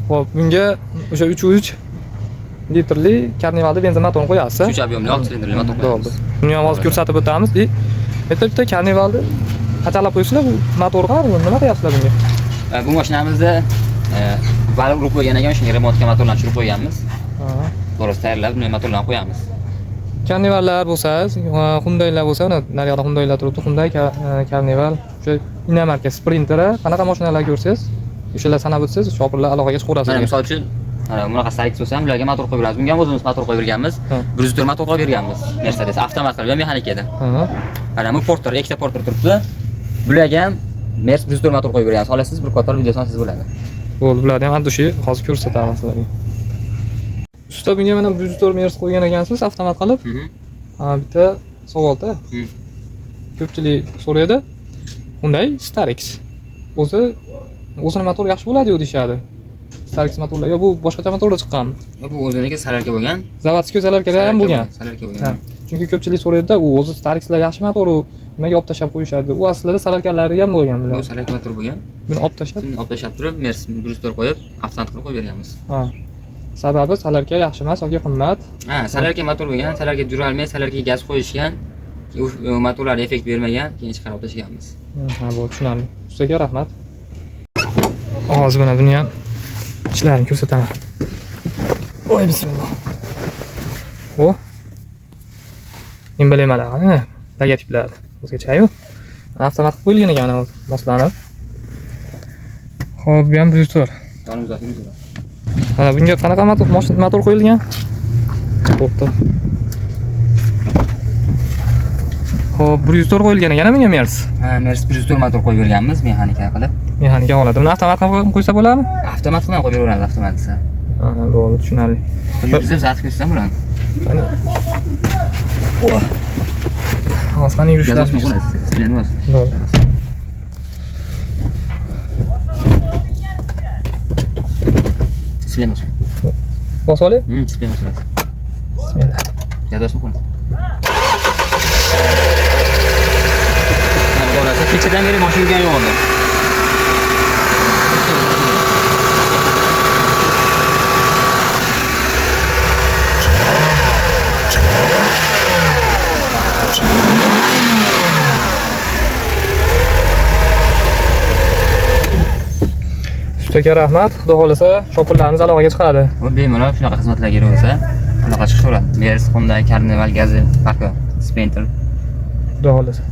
Xo'p, bunga o'sha 3.3 litrli Carnivalda benzin motorini qo'yasiz. 3 объемli 6 silindrli motor Bo'ldi. qo'yamiz. Buni ham hozir ko'rsatib o'tamiz. И bitta Carnivalni qachalab qo'yibsizlar bu motorga, bu nima qilyapsizlar bunga? Bu mashinamizda valv urib qo'ygan ekan, shunga remontga motorlarni tushirib qo'yganmiz. Ha. To'g'risi tayyorlab, buni motorlarni qo'yamiz. Carnivallar bo'lsa, Hyundailar bo'lsa, mana naryoqda Hyundailar turibdi, Hyundai Carnival, o'sha Inamarka Sprinter, qanaqa mashinalar ko'rsangiz, o'shalar sanab o'tsangiz, shopirlar aloqaga chiqaverasiz. Mana misol uchun, mana bunaqa Starex bo'lsa ham bularga motor qo'yib beramiz. Bunga ham o'zimiz motor qo'yib berganmiz. Ha. 104 motor qo'yib berganmiz. Mercedes avtomat qilib, mexanikada. Ha. Mana bu Porter, ikkita Porter turibdi. Bularga ham Mercedes 104 motor qo'yib berganmiz. Olasiz, bir qator videosini olsangiz bo'ladi. Bo'ldi, bularni ham o'sha hozir ko'rsataman sizlarga. Usta, bunga mana 104 Mercedes qo'ygan ekansiz, avtomat qilib. Ha, bitta savolda. Ko'pchilik so'raydi. Hyundai Starex. O'zi o'zini motori yaxshi bo'ladi-yu deyishadi. Starex motorlar yo bu boshqacha motorda chiqqan. Bu o'ziniki salarka bo'lgan. Заводской salarkada ham bo'lgan. Salarka Ha. bo'lgan. Chunki ko'pchilik so'raydi-da, u o'zi Starexlar yaxshi motor, u nimaga olib tashlab qo'yishadi? U aslida salarkalari ham bo'lgan Bu bular. salarka motor bo'lgan. Buni olib tashlab, Shuni olib tashlab turib, Mercedes 104 qo'yib, avtomat qilib qo'yib berganmiz. ha. Sababi salarka yaxshi emas yoki qimmat. Ha, salarka motor bo'lgan, salarka yurolmay, salarka gaz qo'yishgan. U motorlar effekt bermagan, keyin chiqarib olib tashlaganmiz. Ha, bo'ldi, tushunarli. Ustaga rahmat. Hozir mana buni ham ishlarini ko'rsataman. Voy bismillah. O. Emblemalar, ha, logotiplar o'zgacha-yu. Avtomat qilib qo'yilgan ekan o'zi, moslanib. Xo'p, bu ham 104. Yonimizda yuradi. Mana bunga qanaqa motor, motor qo'yilgan? Bo'pti. Xo'p, 104 qo'yilgan ekan bunga Mercedes. Ha, Mercedes 104 motor qo'yib berganmiz mexanika qilib. Mexanika oladi. Buni avtomat qilib qo'ysa bo'ladimi? Avtomat qilib ham qo'yib beraveramiz avtomat desa. Ha, bo'ldi, tushunarli. Yurgizib sotib ketsa bo'ladi. Qani. Hozir qani Gaz yurishlar. bosmay qo'yasiz. Splendor bosib. Bo'ldi. Splendor. Bosib olay. Splendor bosib. Bismillah. Gaz bosmay qo'yasiz. Mana bo'lasa, kechadan beri mashina yurgan yo'q edi. Ustaga rahmat. Xudo xolasa, shopirlarimiz aloqaga chiqadi. Bu bemalol shunaqa xizmatlar kerak bo'lsa, aloqa chiqishaveradi. Mercedes, Hyundai, Carnival, Gazel, farqi yo'q. Sprinter. Xudo xolasa.